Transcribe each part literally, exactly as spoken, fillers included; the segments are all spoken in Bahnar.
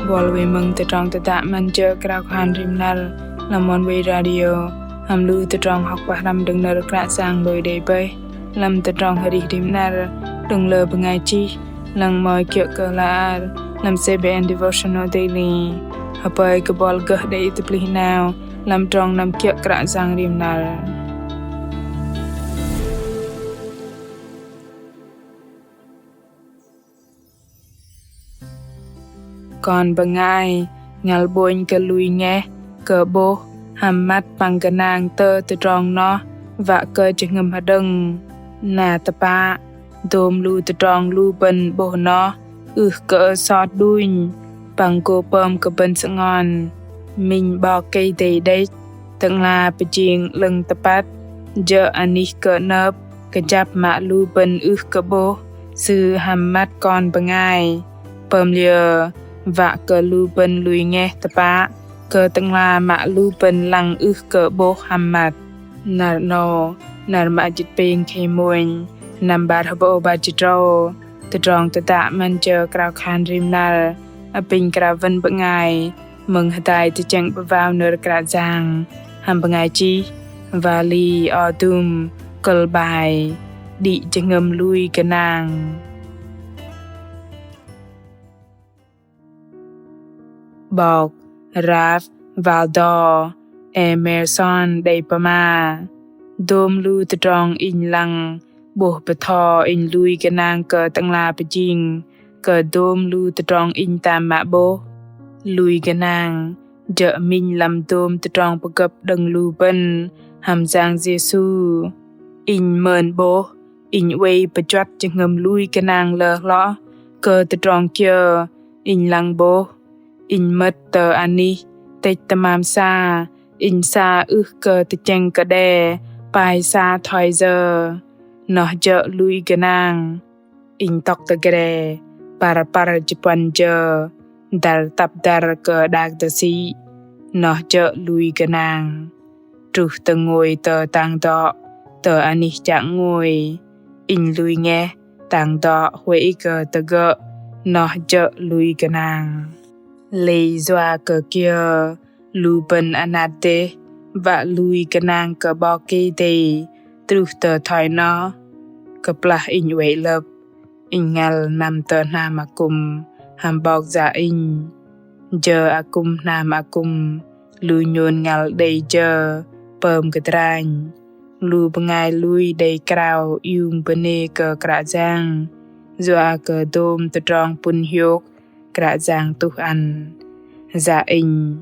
Bol wei mơ̆ng tơdrong tơdă 'Măn jơ krao khan rim năr lăm Oneway Radio, hăm lu tơdrong hŏk pơhrăm đơ̆ng nơ̆r Kră Yang lôi đei bơih lăm tơdrong arih rim năr đơ̆ng lơ bơngai chih, lăng mă kiơ̆ kơ hla ar lăm C B N Devotional Daily. Hơpơi kơ bol gơh đei tơplih 'nao lăm trong năm kiơ̆ Kră Yang rim năr. Kon bơngai ngăl 'bônh kơ lui ngeh kơ 'bôh hăm măt păng gơnang tơ tơdrong noh wă kơ jơhngơ̆m hơđơ̆ng. Na tơpă, dôm lu tơdrong lu bơ̆n 'bôh noh ưh kơ sot đunh păng gô pơm kơ bơ̆n sơngon. Minh 'Bok Kei-Dei đĕch, Tơ'ngla pơjing 'lơ̆ng tơpăt, jơ̆ anih kơ'nơ̆p kơjăp mă lu bơ̆n ưh kơ 'bôh Sư hăm măt kon bơngai. Pơm liơ wă kơ lu bơ̆n lui ngeh tơpă kơ Tơ'ngla mă lu bơ̆n lăng ưh kơ 'bôh hăm măt. Năr 'nâu, năr mơjĭt pêng khei mônh, năm bar hơbâu bar jĭt tơdrâu, tơdrong tơdă 'Măn jơ krao khan rim năr apinh krao wơ̆n bơngai mơ̆ng hơdai tơchĕng 'bơ̆ wao nơ̆r Kră Yang hăm bơngai chih Wally Odum, kơ̆l bai Đĭ jơhngơ̆m lui gơnang. 'Bok Ralph Waldo Emerson đei pơma: Dôm lu tơdrong inh lăng 'bôh bơtho inh lui gơnang kơ Tơ'ngla pơjing kơ dôm lu tơdrong inh tam mă 'bôh. Lui gơnang jơ̆ minh lăm dôm tơdrong pơgơ̆p đơ̆ng lu bơ̆n hăm Yang Yêsu. Inh mơn 'bôh, inh oei pơjuăt jơhngơ̆m lui gơnang lơ hloh kơ tơdrong kiơ inh lăng 'bôh. Inh mơ̆t tơ anih tĕch tơmam sa, inh sa ưh kơ tơchĕng kơ đe pai sa thoi yơ. Noh jơ̆ lui gơnang. Inh tŏk tơ gre, păr păr jơ̆ puăn jơ, dăr tăp dăr kơ đak dơsĭ. Noh jơ̆ lui gơnang. Truh tơ ngôi tơ tang dŏ, tơ anih chă ngôi. Inh lui ngeh, tang dŏ huay kơ tơgơ̆, noh jơ̆ lui gơnang. Lei yua kơ kiơ lu bơ̆n anat dêh wă lui gơnang kơ 'Bok Kei-Dei truh tơ thoi noh? Kơplah inh oei 'lơ̆p, inh ngăl năm tơ hnam akŭm hăm 'bok yă inh. Jơ akŭm hnam akŭm lu nhôn ngăl đei jơ pơm kơdranh. Lu bơngai lui đei krao iung bơnê kơ Kră Yang yua kơ dôm tơdrong pŭn hiôk Kră Yang tuh ăn. Yă inh,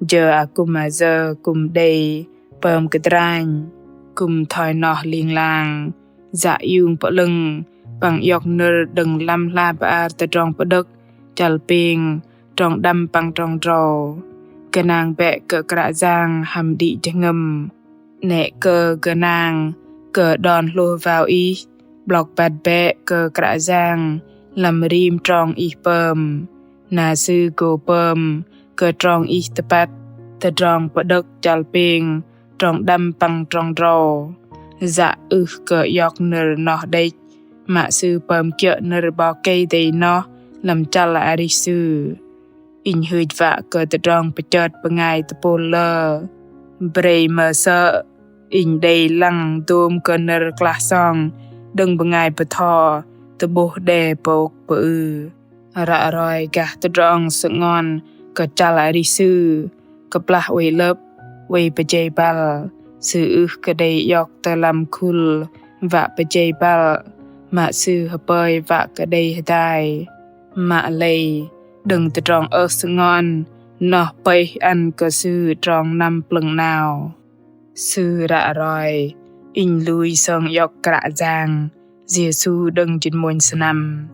jơ akŭm ayơ kư̆m đei pơm kơdranh, kư̆m thoi noh ling lang. Yă iung pơ'lơ̆ng păng iŏk nơ̆r đơ̆ng lăm hla bơar Tơdrong Pơđơ̆k chăl pêng trong đăm păng trong drâu. Gơnang bĕ kơ Kră Yang hăm đĭ jơhngơ̆m. 'Nĕ kơ gơnang kơ đon hlôh wao ih, 'blŏk băt bĕ kơ Kră Yang lăm rim trong ih pơm. Na Sư gô pơm kơ trong ih tơpăt. Tơdrong Pơđơ̆k chăl pêng trong đăm păng trong drâu. Yă ưh kơ iŏk nơ̆r noh đĕch, mă sư pơm kiơ̆ nơ̆r 'Bok Kei-Dei noh lăm chăl arih sư. Inh hưch wă kơ tơdrong pơchơt bơngai tơpôl lơ. Brei mơsơ̆ inh đei lăng dôm kơ nơ̆r klah song đơ̆ng bơngai bơtho tơ'bôh đe pôk pơư. Ră roi gah tơdrong sơngon kơ chăl arih sư, kơplah oei 'lơ̆p, oei pơjei băl, sư ưh kơ đei iŏk tơ lăm khul wă pơjei băl, mă sư hơpơi wă kơ đei hơdai. Mă lei, đơ̆ng tơdrong ơh sơngon noh pơih ăn kơ sư trong năm plơ̆ng 'nao. Sư ră roi, inh lui sơng iŏk Kră Yang Yêsu đơ̆ng jĭt mônh sơnăm.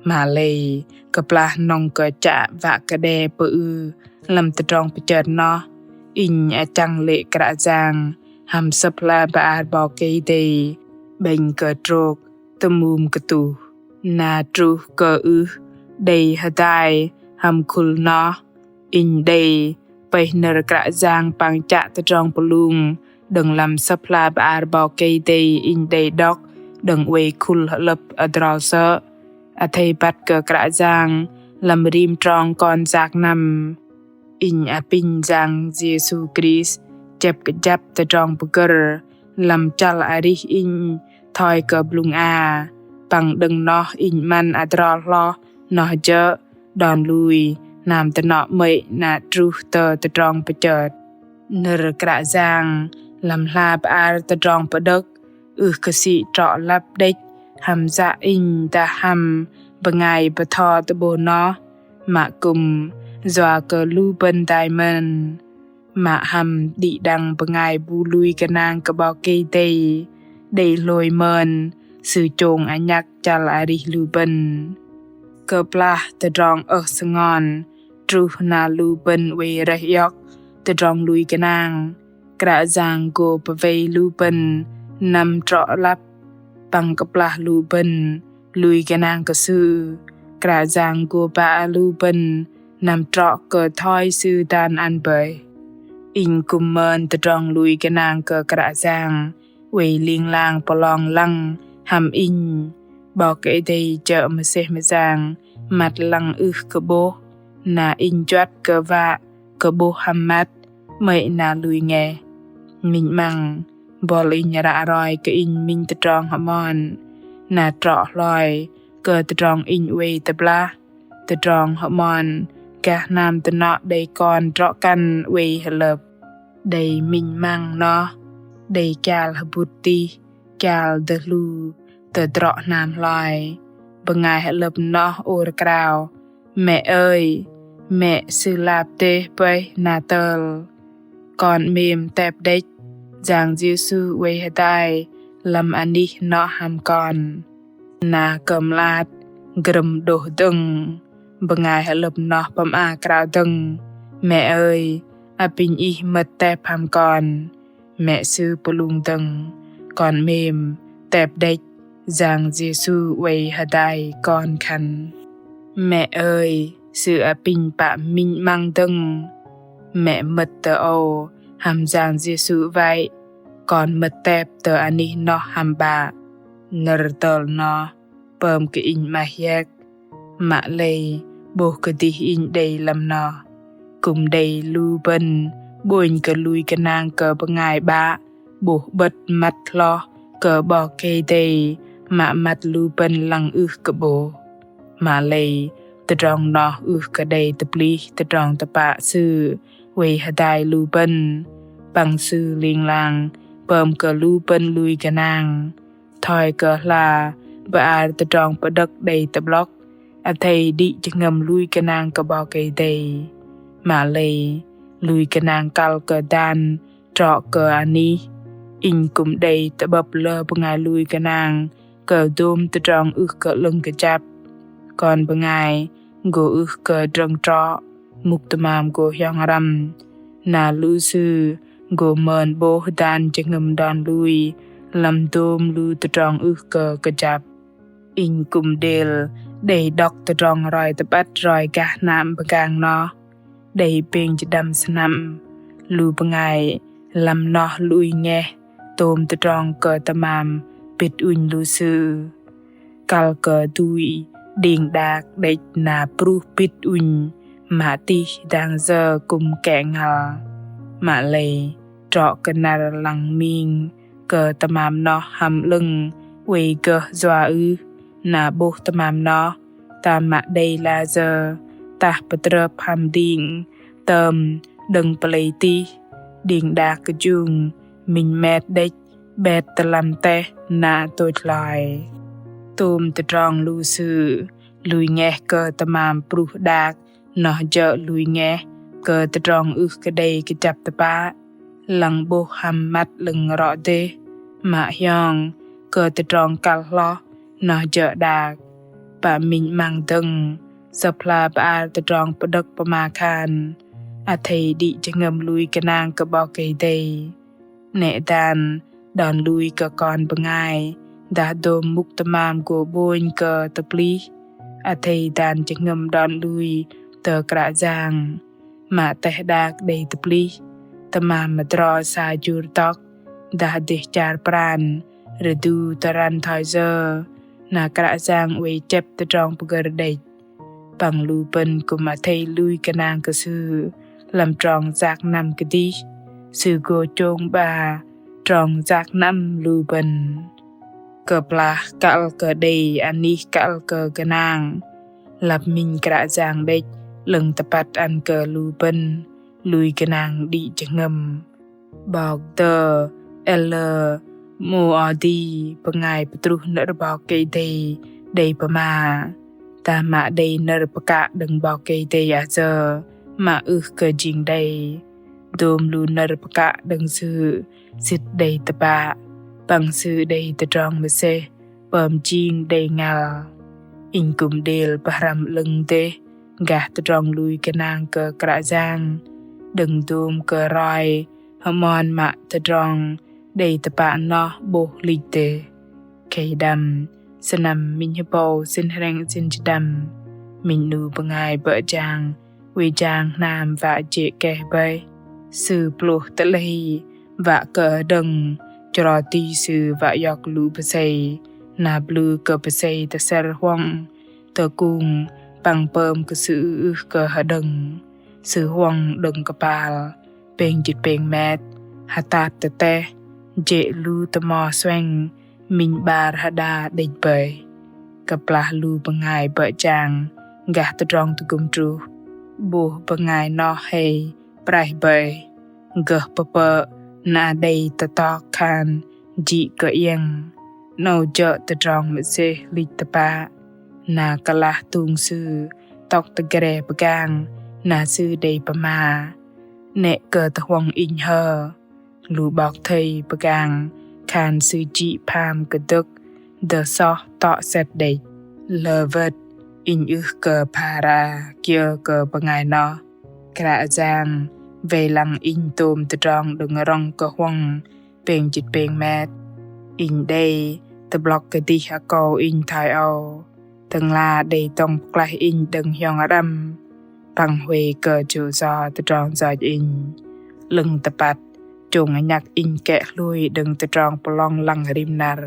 Mă lei, kơplah nŏng kơ chă wă kơ đe pơư lăm tơdrong pơchơt noh, inh achăng lê̆ Kră Yang hăm Sơ̆p hla bơar 'Bok Kei-Dei 'bĕnh kơ trôk tơmŭm kơtuh. Na truh kơ ưh đei hơdai hăm khul noh, inh đei pơih nơ̆r Kră Yang păng chă tơdrong pơlung đơ̆ng lăm Sơ̆p hla bơar 'Bok Kei-Dei inh đei đŏk đơ̆ng oei khul hơ'lơ̆p adrol sơ̆. Athei băt kơ Kră Yang lăm rim trong kon yak năm. Inh apinh Yang Yêsu Krist chĕp kơjăp tơdrong pơgơ̆r lăm chăl arih inh thoi kơ blŭng a, păng đơ̆ng noh inh 'măn adrol hloh noh jơ̆ đon lui hnam tơnŏ 'mơ̆i na truh tơ tơdrong pơchơt. Nơ̆r Kră Yang lăm hla bơar tơdrong pơđơ̆k ưh kơ sĭ trŏ lăp đĕch hăm yă inh dah hăm bơngai bơtho tơ'bôh noh, mă kư̆m yua kơ lu bơ̆n dai mơ̆n. Mă hăm đĭ đăng bơngai bu lui gơnang kơ 'Bok Kei-Dei đei hlôi mơn Sư chông anhăk chăl arih lu bơ̆n. Kơplah tơdrong ơh sơngon truh na lu bơ̆n oei rơih iŏk tơdrong lui gơnang, Kră Yang gô pơwei lu bơ̆n năm trŏ lăp. Păng kơplah lu bơ̆n lui gơnang kơ Sư, Kră Yang gô pă lu bơ̆n năm trŏ kơ thoi Sư dan ăn bơih. Inh kư̆m mơn tơdrong lui gơnang kơ Kră Yang oei ling lang pơlong lăng hăm inh. 'Bok Kei-Dei jơ̆ mơsêh mơyang măt lăng ưh kơ 'bôh, na inh juăt kơ wă kơ 'bôh hăm măt 'mơ̆i na lui ngeh. Minh 'măng, bol inh ră roi kơ inh minh tơdrong hơmon na trŏ hloi kơ tơdrong inh oei tơblah. Tơdrong hơmon gah hnam tơnŏ đei kon drŏ-kăn oei hơlơ̆p. Đei minh 'măng noh đei kial hơbŭt tih, kial dơhlu tơdrŏ hnam hloi. Bơngai hơlơ̆p noh ôr krao: Mĕ ơi, mĕ sư lap dêh bơih na tơl. Kon 'mêm tep đĕch, Yang Yêsu oei hơdai lăm anih noh hăm kon. Na kơmlat grơ̆m đôh dơ̆ng. Bơngai hơlơ̆p noh pơma krao dơ̆ng: Mĕ ơi, apinh ih mơ̆t tep hăm kon. Mĕ sư pơlung dơ̆ng: Kon 'mêm tep đĕch, Yang Yêsu oei hơdai kon khan. Mĕ ơi, sư apinh pă minh 'măng dơ̆ng. Mĕ mơ̆t tơ âu hăm Yang Yêsu wei, kon mơ̆t tep tơ anih noh hăm 'Bă. Nơ̆r tơl noh pơm kơ inh 'maih hiĕk. Mă lei 'bôh kơdih inh đei lăm noh. Kư̆m đei lu bơ̆n 'bônh kơ lui gơnang kơ bơngai 'Bă 'bôh 'bơ̆t măt hloh kơ 'Bok Kei-Dei mă măt lu bơ̆n lăng ưh kơ 'bôh. Mă lei tơdrong noh ưh kơ đei tơplih tơdrong tơpă Sư oei hơdai lu bơ̆n. Păng Sư ling lang pơm kơ lu bơ̆n lui gơnang. Thoi kơ hla bơar tơdrong pơđơ̆k đei tơ'blŏk: Athei đĭ jơhngơ̆m lui gơnang kơ 'Bok Kei-Dei. Mă lei lui gơnang kăl kơ dan trŏ kơ anih. Inh kư̆m đei tơ'bơ̆p lơ bơngai lui gơnang kơ dôm tơdrong ưh kơ 'lơ̆ng kơjăp. Kon bơngai gô ưh kơ drơ̆ng trŏ, mŭk tơmam gô hiong răm. Na lu sư gô mơn 'bôh dan jơhngơ̆m đon lui lăm dôm lu tơdrong ưh kơ kơjăp. Inh kư̆m đêl đei đŏk tơdrong roi tơbăt roi gah hnam pơgang noh. Đei pêng jơdăm sơnăm, lu bơngai lăm noh lui ngeh tôm tơdrong kơ tơmam pĭt ŭnh lu sư. Kăl kơ dui đing đak đĕch na pruh pĭt ŭnh, mă tih dang yơ kư̆m kĕ ngăl. Mă lei trŏ kơ năr lăng ming kơ tơmam noh hăm 'lơ̆ng oei gơh yua ưh, na 'bôh tơmam noh tam mă đei la yơ, tah pơtrơp hăm đing tơm đơ̆ng pơlei tih. Đing đak kơjung minh met đĕch 'bet tơ lăm teh na tôch hloi. Tôm tơdrong lu sư lui ngeh kơ tơmam pruh đak noh jơ̆ lui ngeh kơ tơdrong ưh kơ đei kơjăp tơpă, lăng 'bôh hăm măt 'lơ̆ng rŏ dêh, mă hiong kơ tơdrong kăl hloh noh jơ̆ đak. Pă minh 'măng dơ̆ng, Sơ̆p hla bơar tơdrong pơđơ̆k pơma khan: Athei đĭ jơhngơ̆m lui gơnang kơ 'Bok Kei-Dei. 'Nĕ dan đon lui kơ kon bơngai dah dôm mŭk tơmam gô 'bônh kơ tơplih. Athei dan jơhngơ̆m đon lui tơ Kră Yang. Mă teh đak đei tơplih, tơmam mơdrô sa jur tŏk, dah dêh char pran, rơdu tơrăn thoi yơ, na Kră Yang oei chĕp tơdrong pơgơ̆r đĕch. păng lu bơ̆n kư̆m athei lui gơnang kơ Sư lăm trong yak năm kơdih. Sư gô chông 'ba trong yak năm lu bơ̆n. Kơplah kăl kơ đei anih kăl kơ gơnang, lăp minh Kră Yang đĕch 'lơ̆ng tơpăt ăn kơ lu bơ̆n lui gơnang đĭ jơhngơ̆m. 'Bok tơ Elder Moody bơngai pơtruh nơ̆r 'Bok Kei-Dei đei pơma: Tơdah mă đei nơ̆r pơkă đơ̆ng 'Bok Kei-Dei ayơ mă ưh kơ jing đei, dôm lu nơ̆r pơkă đơ̆ng Sư sĭt đei tơpă, păng Sư đei tơdrong mơsêh pơm jing đei ngăl. Inh kư̆m đêl pơhrăm 'lơ̆ng dêh gah tơdrong lui gơnang kơ Kră Yang đơ̆ng dôm kơ roi hơmon mă tơdrong đei tơpă noh 'bôh lich dêh. Khei đăm, sơnăm minh hơbâu sĭn hrĕng sĭn jơdăm, minh 'nu bơngai bơ̆ jang oei jang hnam wă jê̆ keh bơih. Sư pơlôh tơlei wă kơ hơđơ̆ng, chro ti sư wă iŏk lu pơsei, na blư kơ pơsei tơsĕr huŏng, tơkung, păng pơm kơ sư ưh kơ hơđơ̆ng. Sư huŏng đơ̆ng kơpal pêng jĭt pêng met, hơtap tơteh, jê̆ lu tơmo sueng, minh 'bar hơđa đĕch bơih. Kơplah lu bơngai bơ̆ jang gah tơdrong tơgŭm truh, 'bôh bơngai noh hei praih bơih, gơh pơpơ̆ na đei tơtok khan jĭ kơ iĕng, 'nâu jơ̆ tơdrong mơsêh lich tơpă, na kơlah tung sư tŏk tơgre pơgang, na sư đei pơma: 'Nĕ kơ tơhuŏng inh hơ. Lu 'bok thây pơgang khan sư jĭ pham kơdơ̆k, dơsoh tŏ sĕt đĕch. Lơ wơ̆t, inh ưh kơ phara kiơ kơ bơngai noh. Kră Yang wei lăng inh tôm tơdrong đơ̆ng rŏng kơ huŏng pêng jĭt pêng met. Inh đei tơ'blŏk kơdih akâu inh thoi âu. Tơ'ngla đei dŏng pơklaih inh đơ̆ng hiong răm, păng huay kơ jô̆ yo tơdrong yoch inh. 'Lơ̆ng tơpăt, chông anhăk inh kĕ hlôi đơ̆ng tơdrong pơlong lăng rim năr.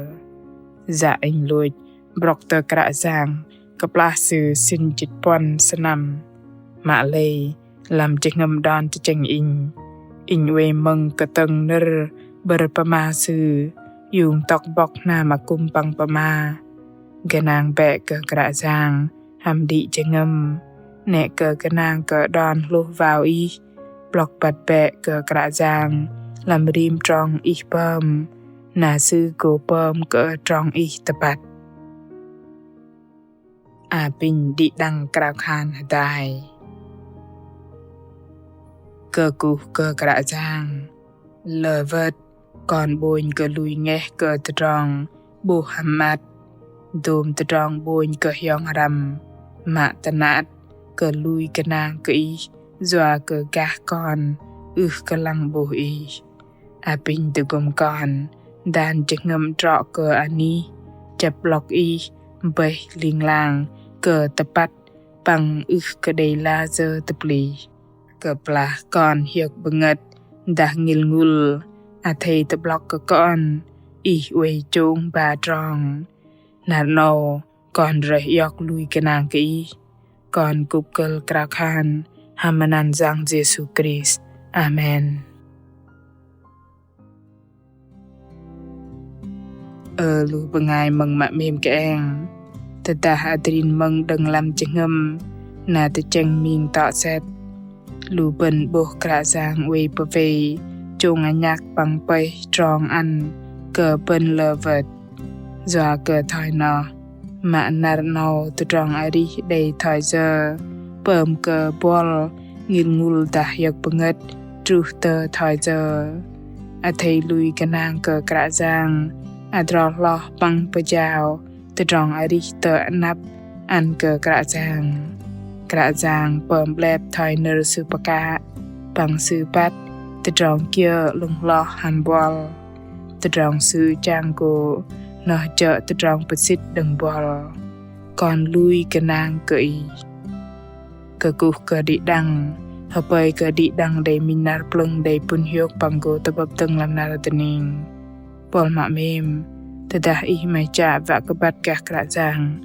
Yă inh lôch brŏk tơ Kră Yang kơplah Sư sĭn jĭt puăn sơnăm. Mă lei, lăm jơhngơ̆m đon tơchĕng inh, inh oei mơ̆ng kơtơ̆ng nơ̆r bơ̆r pơma Sư, iung tŏk bŏk hnam akŭm păng pơma: Gơnang bĕ kơ Kră Yang hăm đĭ jơhngơ̆m, 'nĕ kơ gơnang kơ đon hlôh wao ih. 'Blŏk băt bĕ kơ Kră Yang lăm rim trong ih pơm, na Sư gô pơm kơ trong ih tơpăt. Apinh đĭ đăng krao khan hơdai. Kơkuh kơ Kră Yang, lơ wơ̆t kon 'bônh kơ lui ngeh kơ tơdrong 'bôh hăm măt, dôm tơdrong 'bônh kơ hiong răm, mă tơnat kơ lui gơnang kơ Ih, yua kơ gah kon ưh kơ lăng 'bôh Ih. Apinh tơgŭm kon dan jơhngơ̆m trŏ kơ anih, chĕp 'blŏk Ih bơih ling lang kơ tơpăt păng ưh kơ đei layơ tơplih. Kơplah kon hiơ̆k bơngơ̆t dah ngĭl ngŭl, athei tơ'blŏk kơ kon Ih oei chông ba trong. Năr 'nâu kon rơih iŏk lui gơnang kơ Ih. Kon kŭp kơ̆l krao khan hăm măt anăn Yang Yêsu Krist. Amen. Ơ lu bơngai mơ̆ng mă 'mêm kơeng. Tơdah adrin mơ̆ng đơ̆ng lăm jơhngơ̆m na tơchĕng ming tŏ sĕt, lu bơ̆n 'bôh Kră Yang oei pơwei chông anhăk păng pơih trong ăn kơ bơ̆n lơ wơ̆t. Yua kơ thoi noh, mă năr 'nâu tơdrong arih đei thoi yơ, pơm kơ buăl ngĭl ngŭl dah hiơ̆k bơngơ̆t truh tơ thoi yơ. Athei lui gơnang kơ Kră Yang, adrol hloh păng pơjao tơdrong arih tơ anăp ăn kơ Kră Yang. Kră Yang pơm 'blep thoi nơ̆r Sư pơkă, păng Sư băt tơdrong kiơ 'lơ̆ng hloh hăm buăl. Tơdrong Sư chang gô noh jơ̆ tơdrong pơsĭt đơ̆ng buăl. Kon lui gơnang kơ Ih. Kơkuh kơ đĭ đăng, hơpơi kơ đĭ đăng đei minh năr plơ̆ng đei pŭn hiôk păng gô tơ'bơ̆p dơ̆ng lăm năr dơning. Buăl mă 'mêm, tơdah ih 'maih chă wă kơ băt gah Kră Yang,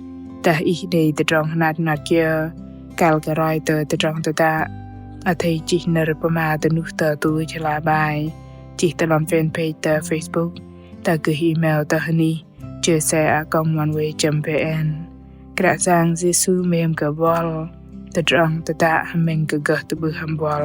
dah ih đei tơdrong hơnat hơnat kiơ, kăl kơ roi tơ tơdrong tơdă. Athei chih nơ̆r pơma tơnuh tơ tui chơla bai, chih tơ lăm fanpage tơ Facebook, dah gơh email tơ hơnih chia sẻ a còng oneway chấm vn. Kră Yang Yêsu mêm kơ buăl, tơdrong tơdă hơmĕng kơ gơh tơ'bưh hăm buăl.